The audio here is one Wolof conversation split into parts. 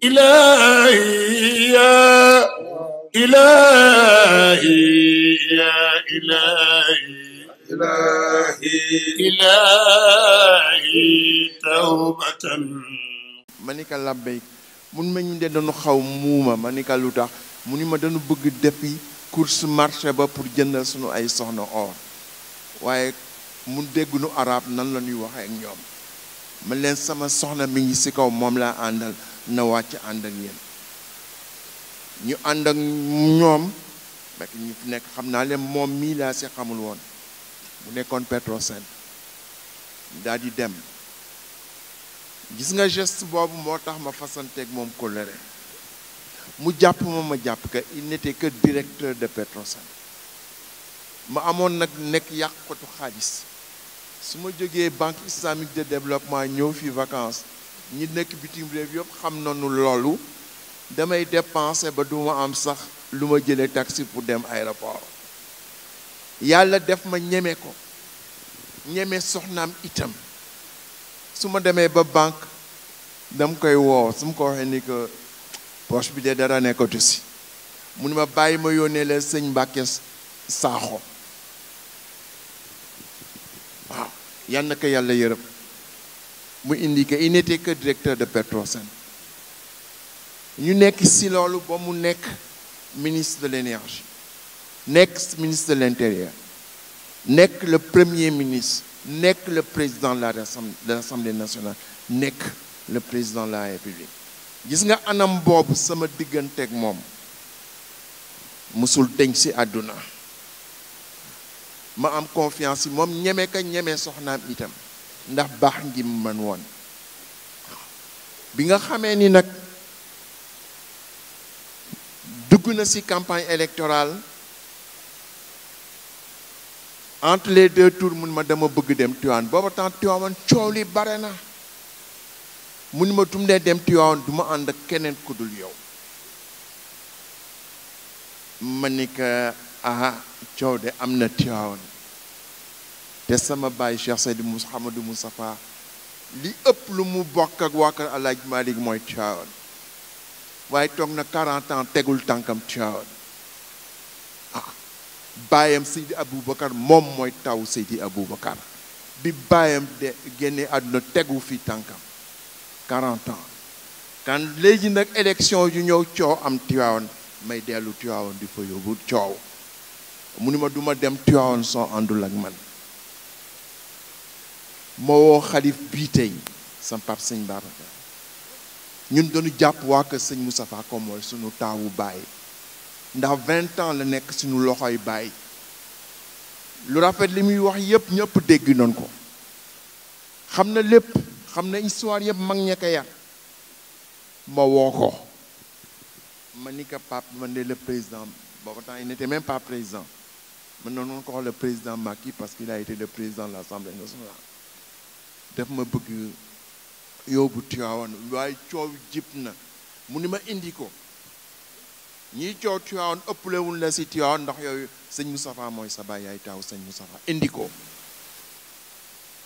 إلهي يا إلهي يا إلهي إلهي توبة manika labbay mun ma ñu de dañu xaw muuma manika lu tax mu ni ma dañu bëgg defi course marché ba pour jëndal suñu ay soxna or waaye mun déggunu arab nan la ñuy waxee ak ñoom man leen sama soxna mi ngi ci kaw moom laa àndal na wàcc ànd ak yéen ñu ànd ak ñoom mek ñu fi nekk xam naa leen moom mii laa ci xamul woon mu nekkoon Petrosen daal di dem gis nga geste boobu moo tax ma fasanteeg moom colère mu jàpp ma jàpp que il n'était que directeur de Petrosen ma amoon nag nekk yàqatu xaalis su ma jógee banque islamique de développement ñëw fi vacances ñi nekk bitim réew yëpp xam nañu loolu damay dépenser ba du ma am sax lu ma jëlee taxi pour dem aéroport yàlla def ma ñeme ko ñeme soxnaam itam su ma demee ba banque dam koy woo su ma ko waxee ni que poche bi de dara nekkatu si mu ni ma bàyyi ma yónnee leen sëñ Mbàkke Saaxo waaw yal na ko yàlla yërëm mu indi que il n'était que directeur de Petrosen ñu nekk si loolu ba mu nekk ministre de l'énergie nekk ministre de l'intérieur nekk le premier ministre nekk le président de l'Assemblée nationale nekk le président de la République gis nga anam boobu sama digganteeg moom musul deñ ci àdduna ma am confiance ci moom ñeme ka ñeme soxnaam itam ndax baax ngi man woon bi nga xamee ni nag dugg na ci campagne électorale entre les deux tours mun ma dama bëgg dem Tivaouane booba temps Tivaouane coow li bare na mun ma tum ne dem Tivaouane du ma ànd ak keneen ku dul yow ma ni que coow de am na Tivaouane te sama baay Cheikh Seydi Mouhamadou Moustapha li ëpp lu mu bokk ak waa kër El Hadj Malick mooy Tivaouane waaye toog na 40 ans tegul tànkam Tivaouane baayam Seydi Aboubacar moom mooy taw Seydi Aboubacar bi baayam de génne àdduna tegu fi tànkam 40 ans kan léegi nag élection yu ñëw coow am Tivaouane may dellu Tivaouane di fa yóbbu coow mu ni ma duma dem Tivaouane soo àndul ak man moo woo xalif bii tey sam pap sëñ Babacar ñun dañu jàpp waa kër sëñ Moustapha ko mooy sunu taawu baay ndax 20 ans la nekk suñu loxoy baay lu rafet li muy wax yépp ñëpp dégg noonu ko xam na lépp xam na histoire yëpp mag ña ko yar ma woo ko ma ni ko pape man de le président booba temps il n'était même pas président man noonu ko wax le président Macky parce qu'il a été le président de l'Assemblée nationale def ma bëgg yóbbu Tivaouane waaye coow jib na mu ni ma indi ko ñii coow Tivaouane ëpplewul la si Tivaouane ndax yooyu sëñ Moustapha mooy sa baay yaay taaw sëñ Moustapha indi ko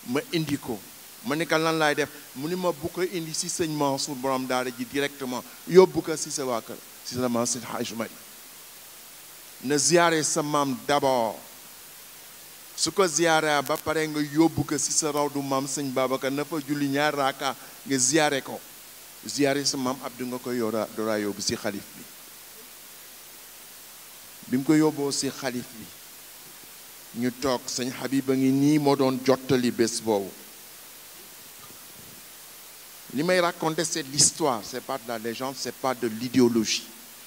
ma indi ko ma ne ko lan laay def mu ni ma bu ko indi si sëñ Mansour borom daara ji directement yóbbu ko si sa waa kër si sa maam si Hadj Mari na ziyaare sa maam d'abord su ko ziyaare ba pare nga yóbbu ko si sa rawdu maam sëñ Babacar na fa julli ñaar raaka nga ziyaare ko ziyaare sa maam Abdou nga ko dooraa yóbbu si xalif bi mu ko yóbboo si xalif bi ñu toog sëñ Habib a ngi nii moo doon jottali bés boobu li may raconter c'est l'histoire c'est pas de la légende c'est pas de l'idéologie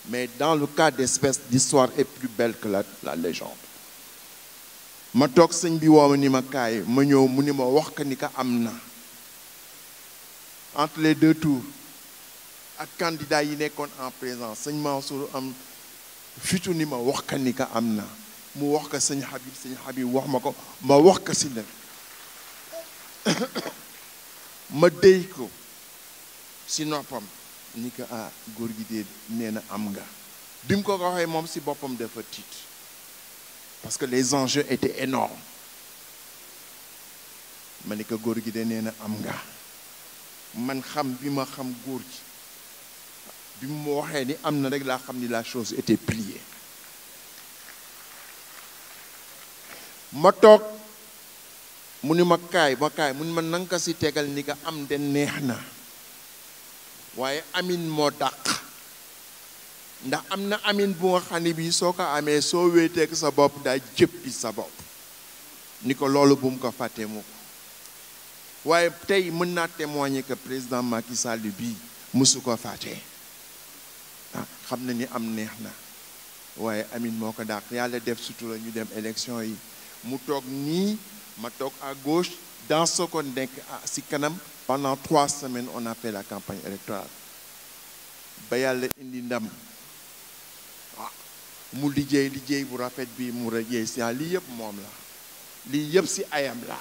mais dans le cas d'espèce l'histoire est plus belle que la légende ma toog sëñ bi woo ma ni ma kaay ma ñëw mu ni ma wax ka ni ka am na entre les deux tours ak candidat yi nekkoon en présence sëñ Mansour am fitu ni ma wax ka ni ka am na mu wax ko sëñ Habib wax ma ko ma wax ko si la ma déy ko si noppam ni ko góor gi dee nee na am nga bi mu ko waxee moom si boppam dafa tiit parce que les enjeux étaient énormes ma ni ko góor gi de nee na am nga man xam bi ma xam góor gi bi mu waxee ni am na rek laa xam ni la chose était pliée. ma toog mu ni ma kaay mu ni ma nanga si tegal ni nga am de neex na waaye amin moo dàq ndax am na amin bu nga xam ne bii soo ko amee soo wéeteek sa bopp daa jëppi sa bopp ni ko loolu bu mu ko fàtte mu ko waaye tey mën naa témoigner que président Macky Sall bii mësu ko fàtte xam na ni am neex na waaye amin moo ko dàq yàlla def sutura ñu dem élection yi mu toog nii ma toog à gauche dans ce qu'on nekk si kanam pendant 3 semaines on a fait la campagne électorale ba yàlla indi ndam mu liggéey bu rafet bi mu liggéey si lii yëpp moom la lii yëpp si ayam la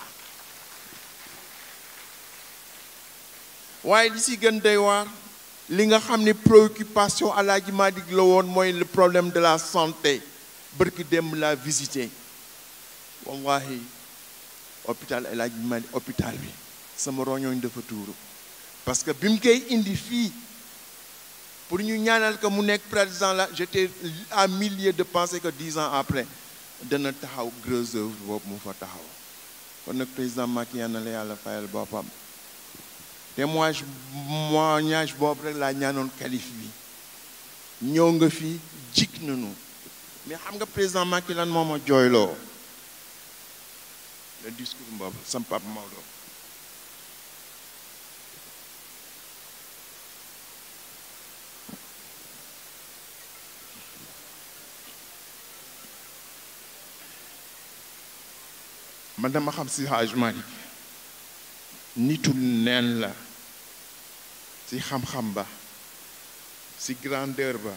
waaye li si gën doy waar li nga xam ne préoccupation Alaaji Malick la woon mooy le problème de la santé bërki dem la visité wallahi hôpital Alaaji Malick hôpital bi sama roñooñ dafa tuuru parce que bi mu koy indi fii pour ñu ñaanal que mu nekk président la j'étais à milliers de penser que 10 ans après dana taxaw gros œuvre boobu mu fa taxaw kon nag président Macky yal na la yàlla fayal boppam témoignage boobu rek laa ñaanoon kalif bi ñëw nga fi jik nañu mais xam nga président Macky lan moo ma jooyloo le discours boobu sam papa Maodo man dama xam si Hadj Malick nitul neen la si xam-xam ba si grandeur ba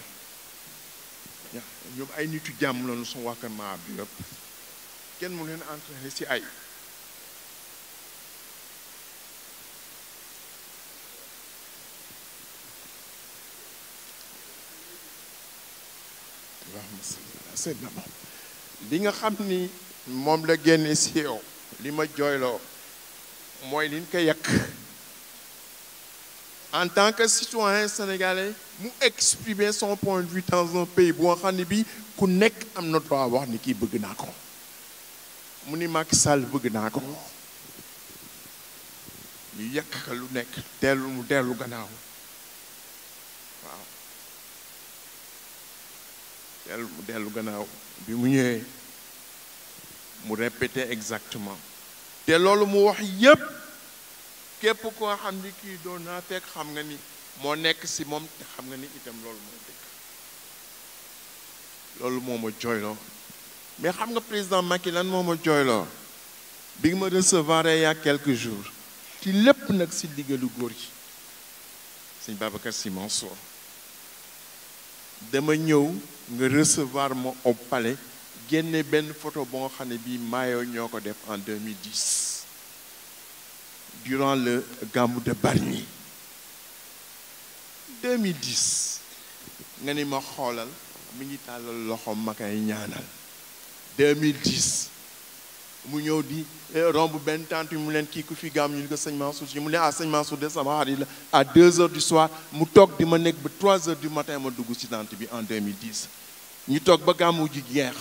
ñoom ay nitu jàmm lañu su wàkkan maa bi yëpp kenn mu leen entraîné si ay li nga xam ni moom la génne si yow li ma jooyloo mooy liñ ko yàq en tant que citoyen sénégalais mu exprimer son point de vue dans un pays bu nga xam ne bi ku nekk am na droit wax ni kii bëgg naa ko mu ni Macky Sall bëgg naa ko ñu yàq ka lu nekk mu dellu gannaaw waaw mu dellu gannaaw bi mu ñëwee mu répété exactement te loolu mu wax yépp képp koo xam ni kii doon naa fekk xam nga ni moo nekk si moom te xam nga ni itam loolu moo dëgg loolu moo ma jooyloo mais xam nga président Macky lan moo ma jooyloo bi nga ma recevoir il y a quelques jours ci lépp nag si diggalu góor gi sëñ Babacar Sy Mansour dama ñëw nga recevoir ma au palais génne benn photo boo xam ne bii maayoo ñoo ko def en 2010 durant le Gamou de Bargny 2010 nga ni ma xoolal mi ngi tàllal loxoom ma koy ñaanal 2010 mu ñëw di romb benn tante mu leen kii ku fi gàmm ñu ko sëñ Mansour si mu ne sëñ Mansour de sama xarit la à 2 heures du soir mu toog di ma nekk ba 3 heures du matin ma dugg si tante bi en 2010 ñu toog ba gàmmu ji jeex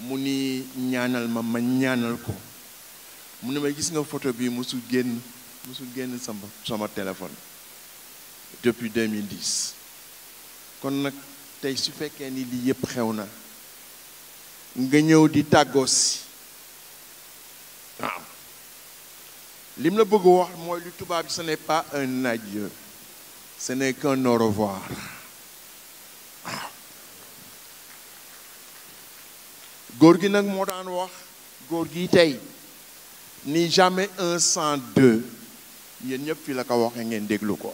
mu ni ñaanal ma ñaanal ko mu ne ma gis nga photo bi musul génn sama téléphone depuis 2010 kon nag tey su fekkee ni lii yëpp xew na nga ñëw di tàggoo si waaw lim la bëgg wax mooy lu tubaab bi ce n'est pas un adieu ce n'est qu'un au revoir waaw góor gi nag moo daan wax góor gi tey ni jamais 1 sans 2 yéen ñëpp fi la ko waxee ngeen déglu ko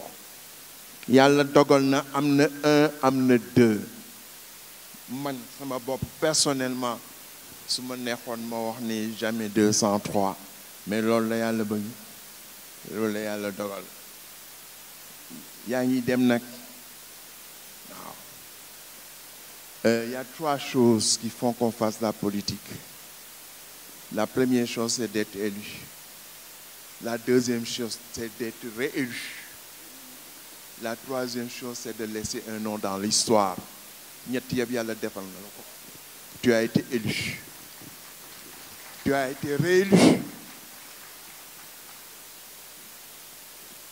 yàlla dogal na am na 1 am na 2 man sama bopp personnellement su ma neexoon ma wax ni jamais 2 sans 3 mais loolu la yàlla bëgg loolu la yàlla dogal yaa ngi dem nag waaw y a 3 choses qui font qu'on fasse la politique. La première chose, c'est d'être élu. La deuxième chose, c'est d'être réélu. La troisième chose, c'est de laisser un nom dans l'histoire. ñett yëpp yàlla defal na la ko. Tu as été élu. Tu as été réélu.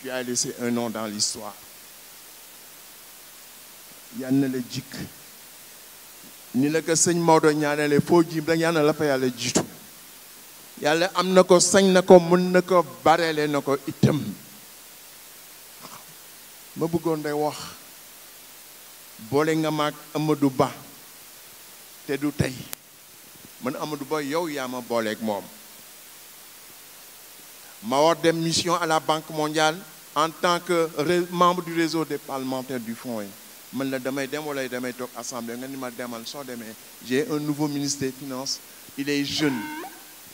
Tu as laissé un nom dans l'histoire. Yal na la jikk ni la ko sëñ Maodo ñaanale foo jiim rek yal na la fa yàlla jiitu. Yàlla am na ko sañ na ko mën na ko bareele na ko itam. Ma bëggoon day wax boole nga maag Amadou Ba te du tey man Amadou Ba yow yaa ma booleeg moom ma war dem mission à la Banque mondiale en tant que membre du réseau des parlementaires du fonds yi man la damay dem wala damay toog assemblée nga ni ma demal soo demee j'ai un nouveau ministre des finances il est jeune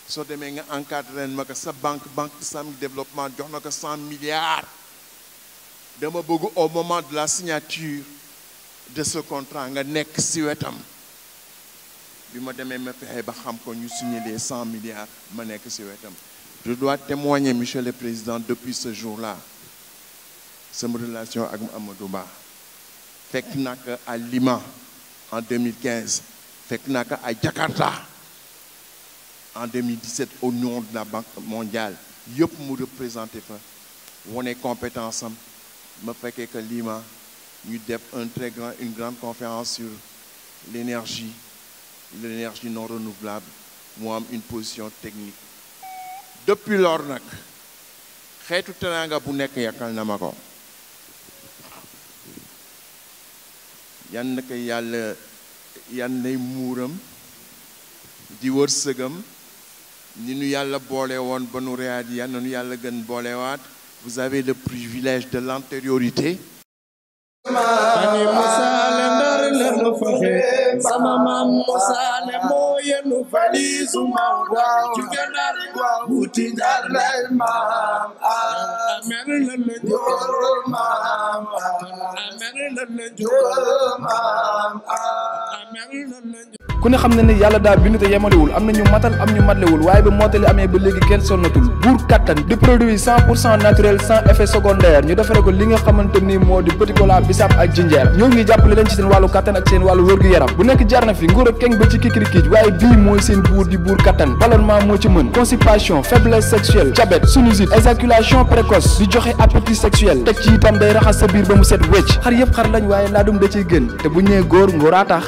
soo demee nga encadré ma ko sa banque islamique développement jox na ko 100 milliards dama bëgg au moment de la signature de ce contrat nga nekk si wetam bi ma demee ma fexe ba xam ko ñu signé les 100 milliards ma nekk si wetam. Je dois témoigner, monsieur le président, depuis ce jour-là sama relation ak Amadou Ba fekk naa ko à Lima en 2015 fekk naa ko à Jakarta en 2017 au nom de la Banque mondiale yëpp mu représenté fa wane compétence am ma fekkee que Lima ñu def une grande conférence sur l'énergie non renouvelable mu am une position technique depuis lors nag xeetu teraanga bu nekk yàkkal na ma ko yan na ko yàlla yan nay muuram di wërsëgam ni nu yàlla boole woon ba nu reyaat yi yan na nu yàlla gën boolewaat. Vous avez le privilège de l'antériorité. Ani musale ndar lenu faxe sama mam musale moyenu falisu mawda jugendar buti dar lay mam amen lenu jor mam amen lenu jor mam amen lenu ku ne xam na ne yàlla daal bindu te yemalewul am na ñu matal am ñu matlewul waaye ba mottali amee ba léegi kenn sonnatul buur kattan di produit 100% naturel sans effet secondaire ñu defare ko li nga xamante ni moo di petit cola bisaab ak jinjeer ñoo ngi jàppale leen ci seen wàllu kattan ak seen wàllu wërgu-yaram bu nekk jar na fi nguur ak keng ba ci kikirikiij waaye bii mooy seen buur di buur kattan ballonnement moo ci mën constipation faiblesse sexuelle diabète sinusite éjaculation précoce di joxe appétit sexuel teg ci itam day raxas sa biir ba mu set wecc xar yëpp xar lañ waaye laadum da ciy gën te bu ñëwee góor ngóoraa tax